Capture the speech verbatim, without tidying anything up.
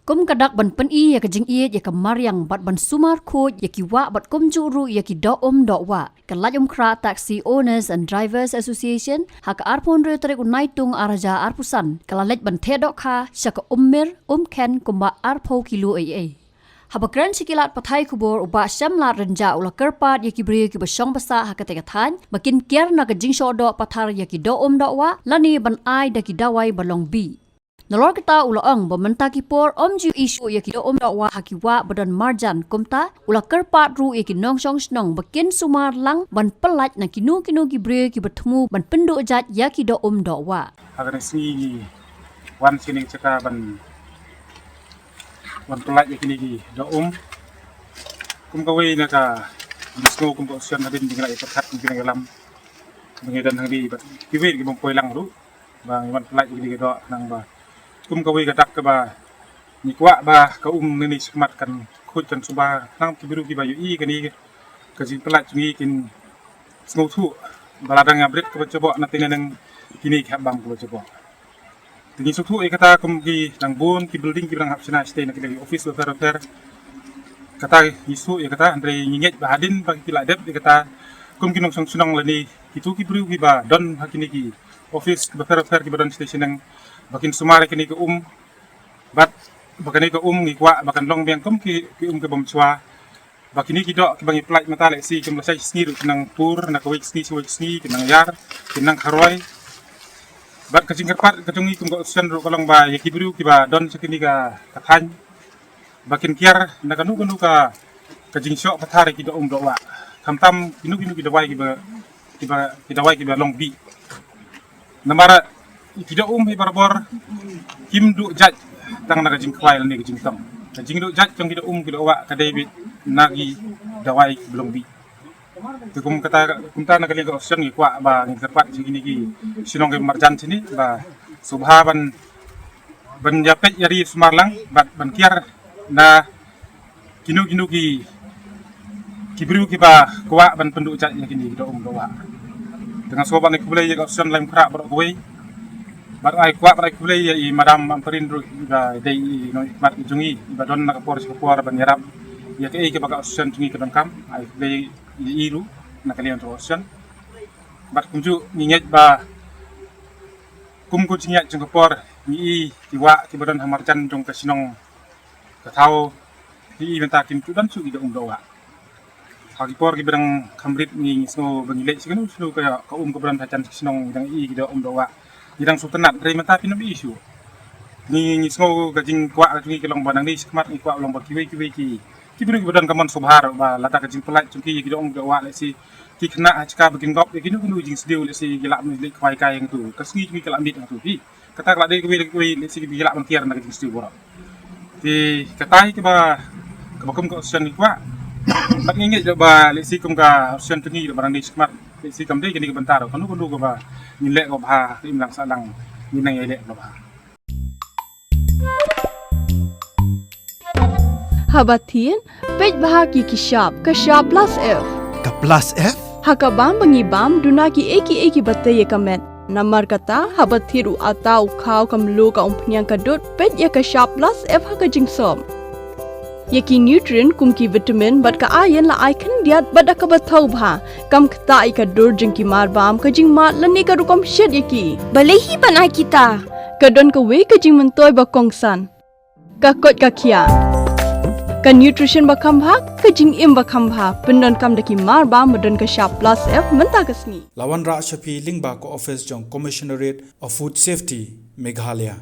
Kum ka dak ban pyni ïa ka jingïeit ïa ka mariang bad ban sumar khuid ïa ki wah bad kumjuh ruh ïa ki doh um doh wah, ka Laitumkhrah Taxi Owners and Drivers Association ha ka arphew hynriew tarik u Naitung ar hajar arphew san ka la leit ban theh dohkha sha ka Ummir Umkhen kumba arphew kilo ei ei. Haba kren sha ki lad pathai khubor, u Bah Shemlad Rynjah u la kyrpad ïa ki briew kiba shong ba sah ha katei ka thaiñ ba kin kiar na ka jingshoh doh pathar ïa ki doh um doh wah lane ban ai da ki dawai ba long bih. Nalor kata u la ong ba mynta ki por ym ju ïohi shuh ïa ki doh um doh wah ha ki wah ba don marjan, kumta u la kyrpad ruh ïa ki nongshong shnong ba kin sumar lang ban pyllait na kino kino ki briew kiba thmu ban pynduh jait ïa ki doh um doh wah. Ha kane ka sngi ngi wan sha kane ka jaka ban wan pyllait ïa kine ki doh um. Kum kawei na ka jingsngew kum ka option hadien ba ngi la ïa pyrkhat, ngi la ïalam, ba ngi don hangne bad kiwei ki bym poi lang ruh ba ngi wan pyllait ïa kine ki doh, khnang ba kum kawei ka dak kaba ngi kwah ba ka um nangne shakhmat kan khuid kan suba, khnang ki briew kiba ïohi kane ka jingpyllait jong ngi kin sngewthuh ba la dang ïa bret kaba jaboh na tnga nang kine ki hap bam kaba jaboh. Te ngi sngewthuh ïa kata kum ki dang bun ki building kiba dang hap shna shatei na ki office bapher bapher. Kata ngi sngewthuh ïa kata, hynrei ngi ngeit ba hadien ba ki la dep ïa kata, kum ki nongshong shnong lane kito ki briew kiba don ha kine ki office bapher bapher kiba don shatei shaneng, ba kin sumar ïa kine ki um, bad ba kane ka um ngi kwah ba kan long biang kum ki, ki um ki bym shuwa. Ba kine ki doh kiba ngi pyllait mynta lehse kum la shai sngi ruh kin nang pur, na kawei ka sngi sha kawei ka sngi kin nang ïar, kin nang kharoi. Bad ka jingkyrpad ka jong ngi kum ka option ruh ka long ba ïa ki briew kiba don sha kine ka, ka thaiñ ba kin kiar na kano kano ka, ka jingshoh pathar ïa ki doh um doh wah, khamtam kino kino ki dawai kiba, kiba, ki dawai kiba long bih. Namar ki doh um hi barabor kim duh jait tang na ka jingkhwai lane ka jingtong. Ka jingduh jait jong ki doh um ki doh wah ka dei beit na ki dawai kiba long bih. Te kum kata, kumta na ka liang ka option ngi kwah ba ngi kyrpad sha kine ki shnong ki marjan shane ba sngewbha ban, ban ïa peit ïa ri sumar lang bad ban kiar na kino kino ki, ki briew kiba kwah ban pynduh jait ïa kine ki doh um doh wah. Te nga sngewbha ban ai khublei ïa ka option Laitumkhrah baroh kawei. Bad ai kwah ban ai khublei ïa i Madam Ampareen ruh ba dei i nongmihkhmat jong ngi ba don na ka por sha ka por ban ïarap ïa kaei kaba ka option jong ngi ka donkam. Ai khublei ïa i ruh na ka liang jong ka option. Bad kumjuh ngi ngeit ba kum ka jingïaid jong ka por ngi i ki wah kiba don ha marjan jong ka shnong ka thaw, ngi i mynta kim ju don shuh ki doh um doh wah. Ha ki por kiba dang kham rit ngi, ngi sngew ba ngi leit sha kano kano ka, ka um kaba don ha jan shnong ngi dang i ki doh um doh wah, ngi dang sngewtynnat, hynrei mynta phin ym i shuh. Ngi, ngi sngew ka jingkwah ka jong ngi ka long ba nangne shakhmat ngi kwah long ba kiwei kiwei ki, ki briew kiba don ka mon sngewbha ba lada ka jingpyllait jong ki ïa ki doh um doh wah lehse ki khynnah ha jaka ba kin ngop ïa kino kino jingsniew lehse ki lah ban leit khwai kai hangto, ka sngi jong ki ka la miet hangto hi. Kata ka la dei kawei na kawei lehse ki lah ban kiar na ka jingsniew baroh. Te kata hi kaba, kaba kum ka option ngi kwah. Bad ngi ngeit ba lehse kum ka option jong ngi ba nangne shakhmat lehse kam dei kane ka bynta ruh, kano kano kaba ngin leh kaba bha ka imlang sahlang ngin nang ïaleh kaba bha. Haba thied, peit bha ki, ki shap, ka shap plus F. Ka plus F? Ha ka bam ba ngi bam, duna kiei kiei kiba tei ïa ka met. Namar kata, haba thied u atta, u khaw, ka mluh, ka umphniang, ka dud, peit ïa ka shap plus F ha ka jingsop. Ïa ki nutrient kum ki vitamin bad ka iron la ai khyndiat bad da kaba thaw bha. Kam ktah ïa ka dur jong ki mar bam, ka jingmad lane ka rukom shet ïa ki. Balei hi ban ai kita? Ka don kawei ka jingmyntoi ba kongsan. Ka koit ka khiah. Ka nutrition ba kham bha, ka jingim ba kham bha. Pyndonkam da ki mar bam ba don ka shap plus F mynta ka sngi. La wanrah sha phi lyngba ka office jong Commissionerate of Food Safety, Meghalaya.